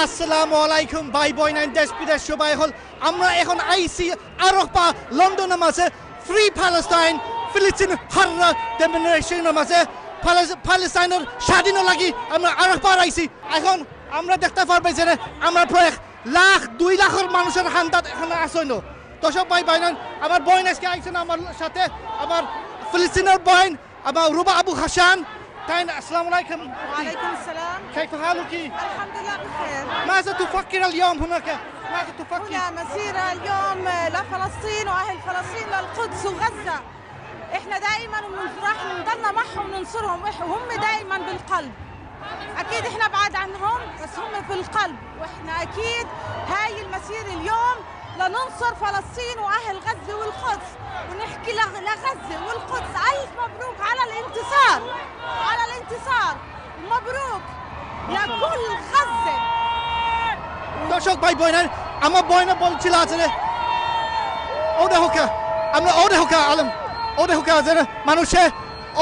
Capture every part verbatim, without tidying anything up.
আসসালামু আলাইকুম ভাই বইনাইন দেশ বিদেশর ভাই অকল। আমরা এখন আইছি আরাফা লন্ডনর মাঝে Free Palestine, ফিলিস্তিন হরর ডেমনস্ট্রেশনর মাঝে প্যালেস-, প্যালেস্টাইনর স্বাধীনর লাগি আমরা আরাফাত আইছি। এখন আমরা দেখতা পারবায় যে আমরা প্রায় লাখ, দুই লাখর মানুষর হান্দাত এখানো আছইন। দর্শক ভাই বইনাইন, আমার বইন আজকে আইছইন আমার সাথে, আমার ফিলিস্তিনর বইন, আমার রুবা আবু হাসান। তাইন, আসসালামু আলাইকুম। وعليكم السلام. كيف حالك؟ الحمد لله بخير. ماذا تفكر اليوم هناك؟ ماذا تفكر؟ هنا مسيرة اليوم لفلسطين وأهل فلسطين، للقدس وغزة. احنا دائما ومن-، راح نضلنا معهم وننصرهم، إح-، وهم دائما بالقلب. أكيد احنا بعاد عنهم، بس هم في القلب، واحنا أكيد هاي المسيرة اليوم لننصر فلسطين وأهل غزة والقدس، ونحكي لغ-، لغزة والقدس ألف مبروك على الانتصار، على الانتصار، ومبروك لكل غزة. দর্শক ভাই বইনাইন, আমার বইনে বলছিল আছে রে, ও দেখো কা, আমরা ও দেখো কা আলম, ও দেখো কা যে মানুষে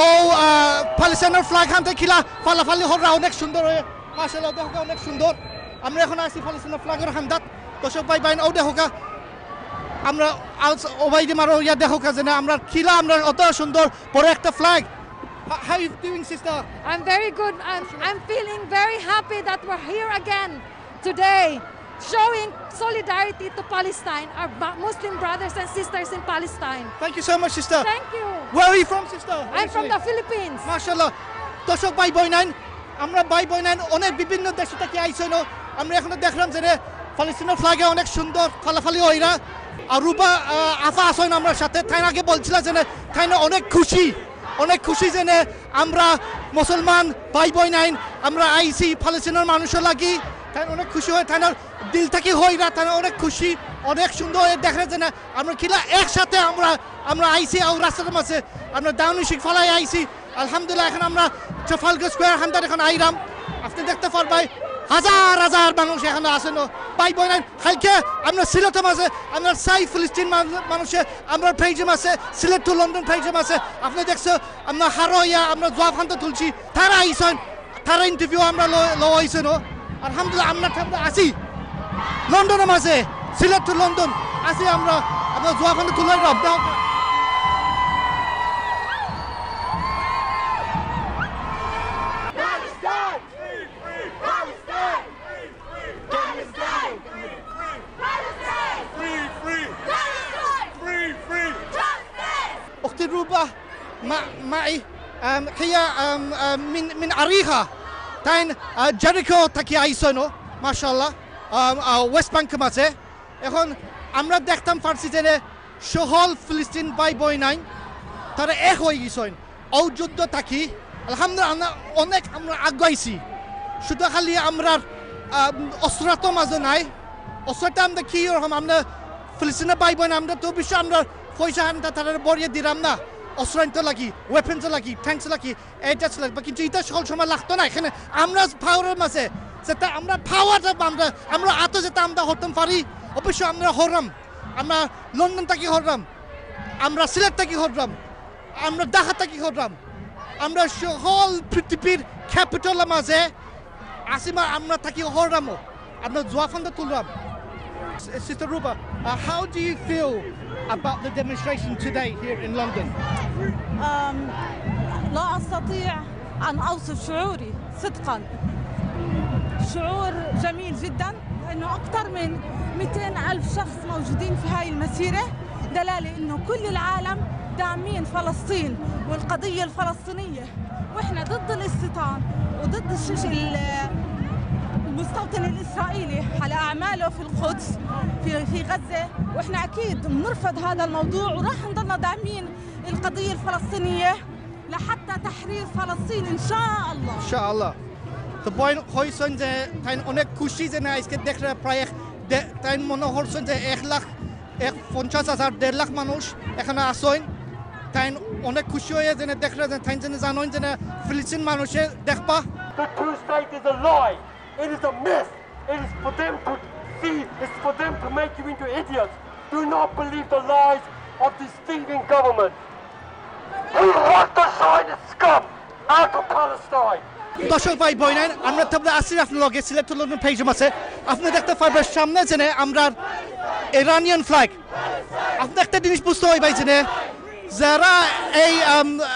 ও আহ, প্যালেস্টাইনর ফ্ল্যাগ হানতে কিলা ফালাফালি হররা অনেক সুন্দর অয়, মাশাআল্লাহ দেখো কা অনেক সুন্দর। আমরা এখন আছি প্যালেস্টাইনর ফ্ল্যাগর হান্দাত। দর্শক ভাই বইনাইন, ও দেখো কা, আমরা আজ ও ভাই দি মারো ইয়া দেখো কা যে আমরা কিলা আমরা অত সুন্দর বড় একটা flag. How you doing, sister? I'm very good. I'm, I'm feeling very happy that we're here again today, showing solidarity to Palestine, our Ba- Muslim brothers and sisters in Palestine. Thank you so much, sister. Thank you. Where are you from, sister? I'm from the Philippines. মাশাআল্লাহ। দর্শক ভাই বইনাইন, আমরা ভাই বইনাইন অনেক বিভিন্ন দেশ থাকি আইছইন। আমরা এখনো দেখলাম যে রে, প্যালেস্টাইনর ফ্ল্যাগে অনেক সুন্দর ফালাফালি অইরা। আর রুবা আহ, আফা আছইন আমরার সাথে, তাইন আগে বলছিল যে নে, তাইন অনেক খুশি, অনেক খুশি যে নে, আমরা মুসলমান ভাই বইনাইন, আমরা আইছি প্যালেস্টাইনর মানুষর লাগি। তাইন অনেক খুশি অয়, তাইন দিল থাকি অইরা, তাইন অনেক খুশি, অনেক সুন্দর অয় দেখরে যে না, আমরা কিলা একসাথে আমরা, আমরা আইছি আর রাস্তার মাঝে আমরা দাউনি শিখ ফালাই আইছি। আলহামদুলিল্লাহ, এখন আমরা ট্রাফালগার স্কোয়ার হান্দাত এখন আইরাম। আপনি দেখতা পারবায় হাজার হাজার মানুষ এখানো আছইন। ভাই বইনাইন, কালকে আমরা সিলেটর মাঝে আমরা চাই ফিলিস্তিন মানু-, মানুষে আমরা পেজর মাঝে, সিলেট টু লন্ডন পেজর মাঝে। আপনি দেখছো, আমরা হারো ইয়া আমরা জবাব হান্দাত তুলছি। তারা আইছইন, তারা ইন্টারভিউ আমরা ল-, লওয়া অইছে নো। আলহামদুলিল্লাহ, আমরা, আমরা আছি লন্ডনর মাঝে, সিলেট টু লন্ডন আছি আমরা। আমরা জবাব হান্দাত তুলাইরাম। Palestine! Free, free! Palestine! Free, free! Palestine! Free, free! Palestine! Free, free! Justice! أختي روبا، مع-، معي، أم، هي، أم، أم، من، من أريحا. তাইন, আহ, জেরিকো থাকি আইছইন, মাশাআল্লাহ, আম, আহ, ওয়েস্ট ব্যাংকর মাঝে। এখন আমরা দেখতাম পারছি যে নে, সকল ফিলিস্তিন ভাই বইনাইন, তারা এক অই গেছইন। ও যুদ্ধ থাকি, আলহামদুলিল্লাহ, আমরা অনেক আমরা আগুয়াইছি। শুধু খালি আমরার, আহ, অস্ত্র তো মাঝে নাই। অস্ত্রটা আমরা কি রকম, আমরা ফিলিস্তিনের ভাই বইন, আমরা তো অবশ্য আমরা পয়সা আনতে তারা বরিয়ে দিলাম না। অস্ত্র আনতে লাগি, ওয়েপন্স লাগি, ট্যাঙ্কস লাগি, এটা লাগি, কিন্তু এটা সকল সময় লাগতো না। এখানে আমরা পাওয়ারের মাঝে, যেটা আমরা পাওয়ারটা আমরা, আমরা আতো যেটা আমরা হরতাম পারি, অবশ্য আমরা হররাম। আমরা লন্ডন থাকি হররাম, আমরা সিলেট থাকি হররাম, আমরা ঢাকা থাকি হররাম, আমরা সকল পৃথিবীর ক্যাপিটালের মাঝে আসিমা আমরা থাকি হররামও, আমরা জবাব হান্দাত তুলরাম। Sister Ruba, uh, how do you feel about the demonstration today here in London? أم، لا أستطيع أن أوصف شعوري صدقا. شعور جميل جدا، لأنه أكثر من مئتين ألف شخص موجودين في هاي المسيرة، دلالة إنه كل العالم داعمين فلسطين والقضية الفلسطينية، وإحنا ضد الاستيطان وضد الش-، ال-، المستوطن الإسرائيلي على أعماله في القدس، في، في غزة، وإحنا أكيد بنرفض هذا الموضوع، وراح نضلنا داعمين القضية الفلسطينية لحتى تحرير فلسطين إن شاء الله. ইনশাআল্লাহ। তো বইন কইছইন যে তাইন অনেক খুশি যে না আজকে দেখরা প্রায় এক দে-, তাইন মনে করছইন যে এক লাখ, এক পঞ্চাশ হাজার, দেড় লাখ মানুষ এখানো আছইন। তাইন অনেক খুশি অইয়া যেন দেখরা যে তাইন যেন জানইন যে না ফিলিস্তিন মানুষে দেখবা। The two state is a lie. It is a myth. It is for them to see. It's for them to make you into idiots. Do not believe the lies of this thieving government. We want the Zionist scum out of Palestine. দর্শক ভাই বইনাইন, আমরা তো আছি আপনার লগে, সিলেট টেলিভিশন পেজও আছে। আপনে দেখতা পারবা সামনে যেনে আমরার ইরানিয়ান ফ্ল্যাগ। আপনে একটা জিনিস বুঝতা অইবা যেনে, যারা এই, আম, আ,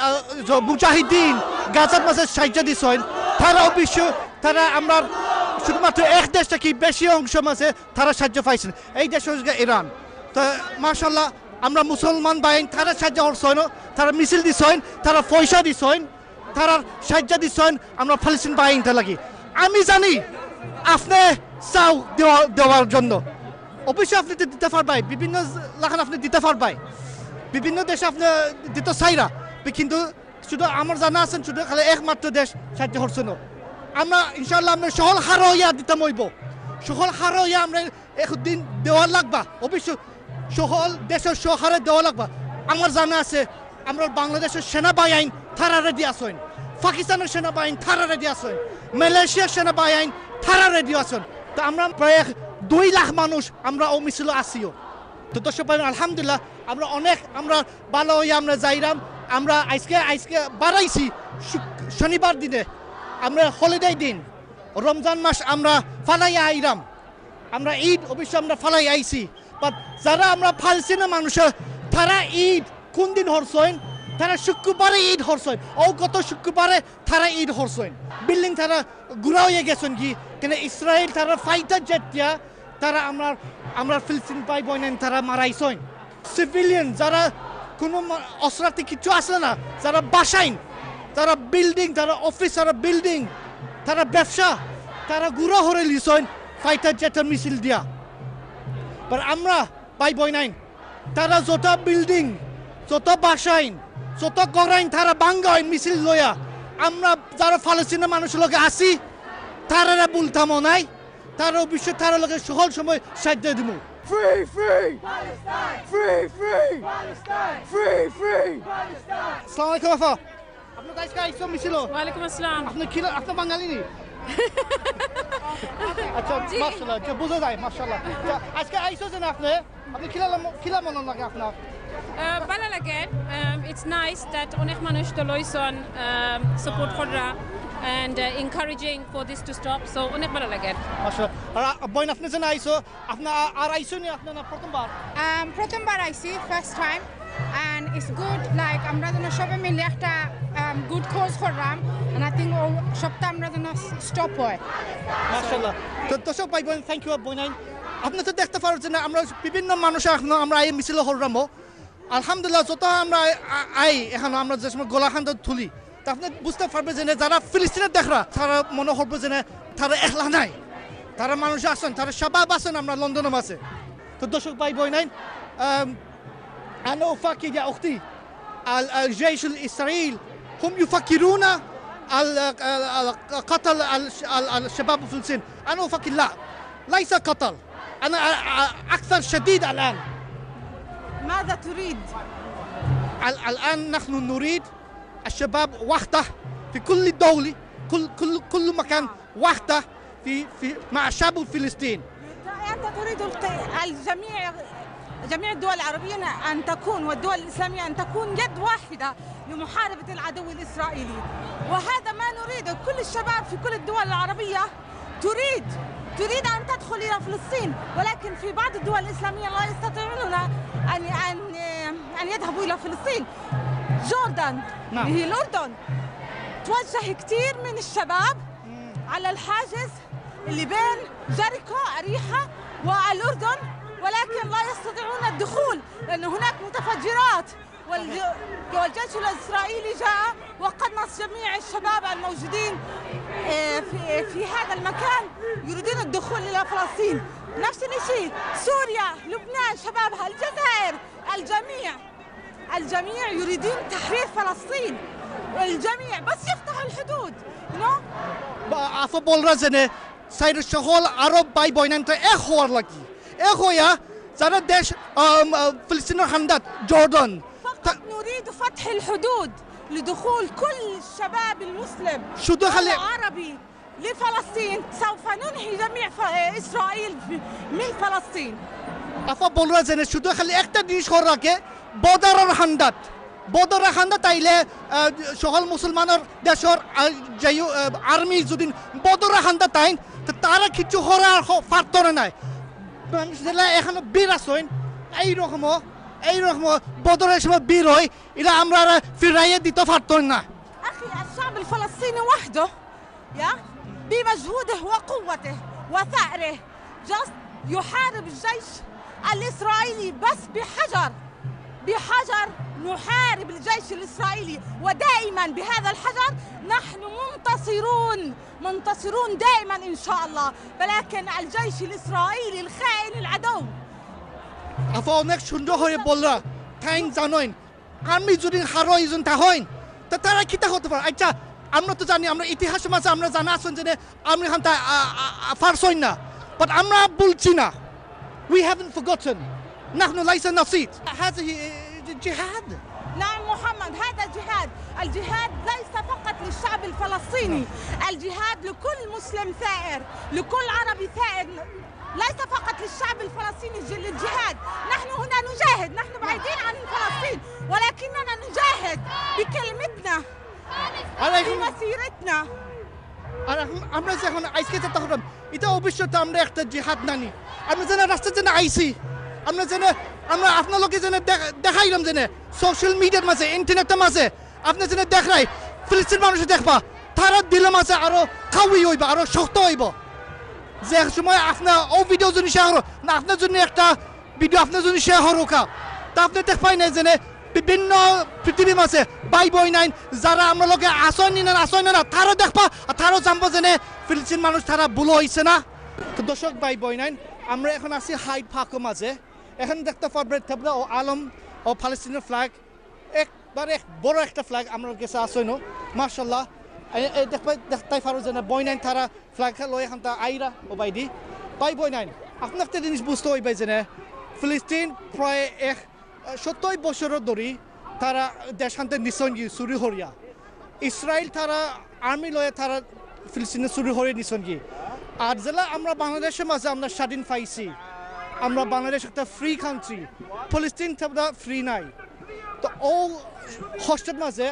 য-, মুজাহিদিন গাজার মাঝে সাহায্য দিছইন, তারা অবশ্য, তারা আমরার শুধুমাত্র এক দেশ থাকি বেশি অংশ মাঝে তারা সাহায্য পাইছইন। এই দেশ অইছে ইরান। তো মাশাআল্লাহ, আমরা মুসলমান ভাইন, তারা সাহায্য করছইন, তারা মিছিল দিছইন, তারা পয়সা দিছইন, তারার সাহায্য দিছইন আমরা ফিলিস্তিন ভাইনতার লাগি। আমি জানি আপনে চাও দেওয়া, দেওয়ার জন্য, অবশ্যই আপনে তো দিতা পারবায়, বিভিন্ন লাখান আপনে দিতা পারবায়, বিভিন্ন দেশে আপনে দিতা চাইরা, কিন্তু শুধু আমার জানা আছে, শুধু খালি একমাত্র দেশ সাহায্য করছে না। আমরা ইনশাআল্লাহ আমরা সকল হারো ইয়া দিতাম অইবো, সকল হারো ইয়া আমরা একদিন দেওয়া লাগবা, অবশ্য সকল দেশর সহারে দেওয়া লাগবা। আমার জানা আছে, আমরার বাংলাদেশর সেনাবাহিনী তারা রেডি আছইন, পাকিস্তানর সেনাবাহিনী তারা রেডি আছইন, মালয়েশিয়ার সেনাবাহিনী তারা রেডি আছইন। তো আমরা প্রায় এক দুই লাখ মানুষ আমরা অউ মিছিলো আছিও। তো দর্শক ভাই, আলহামদুলিল্লাহ, আমরা অনেক, আমরা ভালা অইয়া আমরা যাইরাম। আমরা আইজকে, আইজকে বারাইছি শুক-, শনিবার দিনে, আমরা হলিডে দিন, রমজান মাস আমরা ফালাইয়া আইরাম। আমরা ঈদ অবশ্য আমরা ফালাই আইছি, but যারা আমরা ফিলিস্তিনর মানুষ, তারা ঈদ কুন দিন করছইন? তারা শুক্রবারে ঈদ করছইন। অউ গত শুক্রবারে তারা ঈদ করছইন। বিল্ডিং তারা গুড়া অইয়া গেছইন কি? কেনে ইসরাইল তারা ফাইটার জেট দিয়া তারা আমরার, আমরার ফিলিস্তিন ভাই বইনাইন তারা মারাইছইন। সিভিলিয়ান যারা কুনু মা-, অস্ত্রাস্ত্র কিচ্ছু আছে না, যারা বাসাইন, তারা বিল্ডিং, তারা অফিস, তারা বিল্ডিং, তারা ব্যবসা, তারা গুড়া করিলিছইন ফাইটার জেটর মিছিল দিয়া। But আমরা ভাই বইনাইন, তারা যত বিল্ডিং, যত বাসাইন, যত ঘরাইন তারা ভাঙ্গাইন মিছিল লইয়া। আমরা যারা ফিলিস্তিনর মানুষর লগে আছি, তারারে ভুলতামও নায়, তারা অবশ্য তারার লগে সকল সময় সাহায্য দিমু। Free, free! Palestine! Free, free! Palestine! Free, free! Palestine! আসসালামু আলাইকুম আফা। আপনে তো আইজকে আইছো মিছিলো? ওয়ালাইকুম আসসালাম। আপনে কিলা, আপনে বাঙালি নি? আচ্ছা, জি। মাশাআল্লাহ, আচ্ছা, বুঝা যায়, মাশাআল্লাহ। আচ্ছা, আইজকে আইছো যেনে আপনে, আপনে কিলা ম-, কিলা মনো লাগে আপনার? আহ, ভালা লাগে। Um, it's nice that অনেক মানুষ তো লইছইন, um, support কররা and, uh, encouraging for this to stop. So, অনেক ভালা লাগে। মাশাআল্লাহ। আর, আ, বইন, আপনে যেনে আইছো, আপনে আ-, আর আইছো নি, আপনে না প্রথমবার? Um, প্রথমবার আইছি, first time, and it's good, like, আমরা যেন সবে মিলে একটা, um, good cause করলাম, and I think অউ সবটা আমরা যেন stop হয়। মাশাআল্লাহ। তো দর্শক ভাই বইন, thank you বইনাইন। আপনে তো দেখতা পাররা যেনে আমরা বিভিন্ন মানুষ এখন আমরা এই মিছিল করলামও। আলহামদুলিল্লাহ, যত আমরা আ-, আই, এখন আমরা যে সময় গলা খান তুলি, তে আপনে বুঝতা পারবা যেনে যারা ফিলিস্তিনর দেখরা, তারা মনো করবা যেনে তারা একলা নায়, তারা মানুষ আছইন, তারা শাবাব আছইন, আমরা লন্ডনর মাঝে। তো দর্শক ভাই বইনাইন, আম, أنا أفكر يا أختي، ال-، الجيش الإسرائيلي هم يفكرون ال-، ال-، ال-، قتل ال-، ال-، الشباب في فلسطين. أنا أفكر لا، ليس قتل. أنا أ-، أ-، أكثر شديد الآن. ماذا تريد؟ ال-، الآن نحن نريد الشباب وحدة في كل دولة، كل، كل، كل مكان وحدة في، في، مع شعب فلسطين. أنت تريد الق-، الجميع، جميع الدول العربية أن تكون، والدول الإسلامية أن تكون يد واحدة لمحاربة العدو الإسرائيلي، وهذا ما نريده. كل الشباب في كل الدول العربية تريد، تريد أن تدخل إلى فلسطين، ولكن في بعض الدول الإسلامية لا يستطيعون أن، أن، أن يذهبوا إلى فلسطين. جوردن، نعم. اللي هي الأردن، توجه كتير من الشباب على الحاجز اللي بين جريكو، أريحا، والأردن، ولكن لا يستطيعون الدخول لأن هناك متفجرات. وال-، والجيش الإسرائيلي جاء وقنص جميع الشباب الموجودين، آه، في، في هذا المكان، يريدون الدخول إلى فلسطين. نفس الشيء سوريا، لبنان، شبابها، الجزائر، الجميع، الجميع يريدون تحرير فلسطين. الجميع، بس يفتحوا الحدود، you know؟ বা-, আফা বলরা যেনে, সাইডর সকল আরব ভাই বইনাইনতা এক হওয়ার লাগি। এক হইয়া যারা দেশ, আম, আ, ফিলিস্তিনর হান্দাত, জর্ডন। فقط نريد فتح الحدود لدخول كل الشباب المسلم শুধু খালি والعربي لفلسطين. سوف ننهي جميع ف-، إسرائيل من فلسطين. আফা বলরা যেনে শুধু খালি একটা জিনিস করা লাগে, বর্ডারর হান্দাত। বদরর কান্দাত আইলে, আহ, সকল মুসলমানর দেশর, আহ, যাই, আহ, আর্মি যদি বদরর কান্দাত আইন, তে তারা কিচ্ছু করার হ-, পারতো না নাই। মানুষ যেলা এখনো বীর আছইন, এইরকমও, এইরকমও বদরর সময় বীর অয়, ইলা আমরারে ফিরাইয়া দিতো পারতো না। أخي، الشعب الفلسطيني وحده، يا، بمجهوده وقوته وثأره، just يحارب الجيش الإسرائيلي بس بحجر، بحجر نحارب الجيش الإسرائيلي، ودائمًا بهذا الحجر نحن منتصرون، منتصرون دائمًا إن شاء الله. ولكن الجيش الإسرائيلي الخائن العدو. আপা অনেক সুন্দর করে বললা, তাইন জানইন, আর্মি যদি হারো ইজন তা হইন, তা তারা কিতা করতে পারে? আচ্ছা, আমরা তো জানি, আমরা ইতিহাসর মাঝে আমরা জানা আছইন যে আর্মি হান্তা, আ, আ, আ, পারছইন না, but আমরা ভুলছি না। We haven't forgotten. نحن ليس نسيت. هذه جهاد. نعم محمد، هذا جهاد. الجهاد ليس فقط للشعب الفلسطيني، الجهاد لكل مسلم ثائر، لكل عربي ثائر، ليس فقط للشعب الفلسطيني الج-، للجهاد. نحن هنا نجاهد، نحن بعيدين عن فلسطين، ولكننا نجاهد بكلمتنا، আরে এখন بمسيرتنا. আর এখন আমরা যে এখন আইজকে চেষ্টা করলাম, এটা অবশ্যই তো আমরা একটা জিহাদ নানি। আমরা যেন রাস্তা যেন আইছি, আমরা যেন, আমরা আপনার লোকে যেন দেখ-, দেখাইলাম যেন সোশ্যাল মিডিয়ার মাঝে, ইন্টারনেটের মাঝে, আপনি যেন দেখরাই, ফিলিস্তিন মানুষ দেখবা, তারা দিলে মাঝে আরো কাউই হইবা, আরো শক্ত হইব। যে সময় আপনার ও ভিডিও যদি শেয়ার করো, না আপনার জন্য একটা ভিডিও আপনার যদি শেয়ার করো কা, তা আপনি দেখবাই না যেন বিভিন্ন পৃথিবীর মাঝে ভাই বইন আইন, যারা আমরা লোকে আসন নিন, আসন না, তারও দেখবা, আর তারও জানবো যেন ফিলিস্তিন মানুষ তারা ভুল হইছে না। তো দর্শক ভাই বইন আইন, আমরা এখন আছি হাইড পার্কর মাঝে। এখন দেখতে পারবে তেবলা ও আলম ও প্যালেস্টিনের ফ্ল্যাগ, একবারে এক বড় একটা ফ্ল্যাগ আমরা গেছে আসইন, মাশাআল্লাহ। এই, এই দেখবাই, দেখতাই পারো যেন বইন আইন তারা ফ্ল্যাগ লই এখন তা আইরা ও বাইদি। ভাই বইন আইন, আপনি একটা জিনিস বুঝতে হইবে যেন ফিলিস্তিন প্রায় এক সত্তর বছর ধরি তারা দেশ হানতে নিছইনগি চুরি করিয়া। ইসরায়েল তারা আর্মি লয়ে তারা ফিলিস্তিনে চুরি করে নিছইনগি। আর যেলা আমরা বাংলাদেশের মাঝে আমরা স্বাধীন পাইছি, আমরা বাংলাদেশ একটা ফ্রি কান্ট্রি, ফিলিস্তিন তো ফ্রি নাই। তো ও কষ্টর মাঝে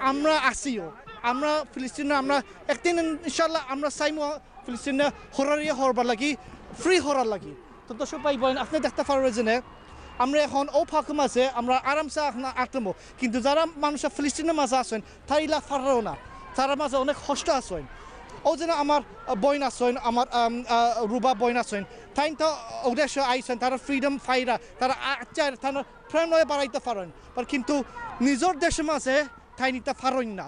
আমরা আসিও, আমরা ফিলিস্তিনে আমরা একদিন ইনশাল্লাহ আমরা চাইমু ফিলিস্তিনে হরারিয়ে হরবার লাগি, ফ্রি হরার লাগি। তো দর্শক ভাই বইন, আপনি দেখতে পারবেন যে আমরা এখন ও ফাঁকর মাঝে আমরা আরামসে এখন আটমো, কিন্তু যারা মানুষ ফিলিস্তিনের মাঝে আছেন, তারা ইলা পারো না, তারা মাঝে অনেক কষ্ট আছেন। ও যেন আমার, আহ, বইন আছেন, আমার, আম, আহ, রুবা বইন আছেন, তাইন তো উদ্দেশ্য আইছেন, তারা ফ্রিডম ফাইরা, তারা আচার, তারা প্রেম লয়ে বাড়াইতে পারেন, আর কিন্তু নিজের দেশের মাঝে তাই নিতে পারেন না।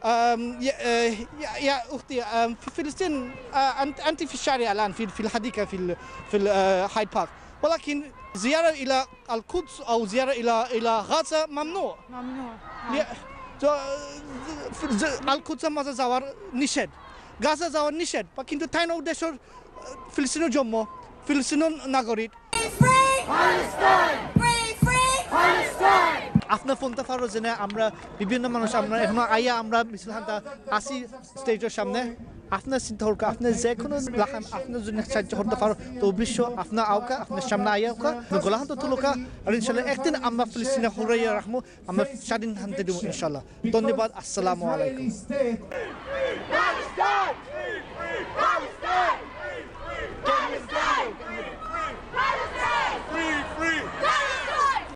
أم، يا، آه، يا، يا أختي، أم، في فلسطين، آه، أنت، أنت في الشارع الآن، في، في الحديقة، في ال-، في ال-، آه، هايد بارك. ولكن زيارة إلى القدس أو زيارة إلى، إلى غزة ممنوع. ممنوع. يا، তো, আল কুদসের মাঝে যাওয়ার নিষেধ, গাজা যাওয়ার নিষেধ, বা কিন্তু তাই না দেশের, আহ, ফিলিস্তিনের জন্ম, ফিলিস্তিনের নাগরিক। Free Palestine! Free, free Palestine! আপনার ফোনটা পারো যে না, আমরা বিভিন্ন মানুষ, আমরা এখনো আইয়া আমরা মিছিল হানতা আসি স্টেজের সামনে। আপনার চিন্তা হোক, আপনি যে কোনো লাখান, আপনি যদি সাহায্য করতে পারো, তো অবশ্য আপনার আউকা, আপনার সামনে আইয়া আউকা, আপনার গোলাহান্ত তুলুকা, আর ইনশাল্লাহ একদিন আমরা ফিলিস্তিনে হরাইয়া রাখবো, আমরা স্বাধীন হানতে দিব ইনশাল্লাহ। ধন্যবাদ, আসসালামু আলাইকুম।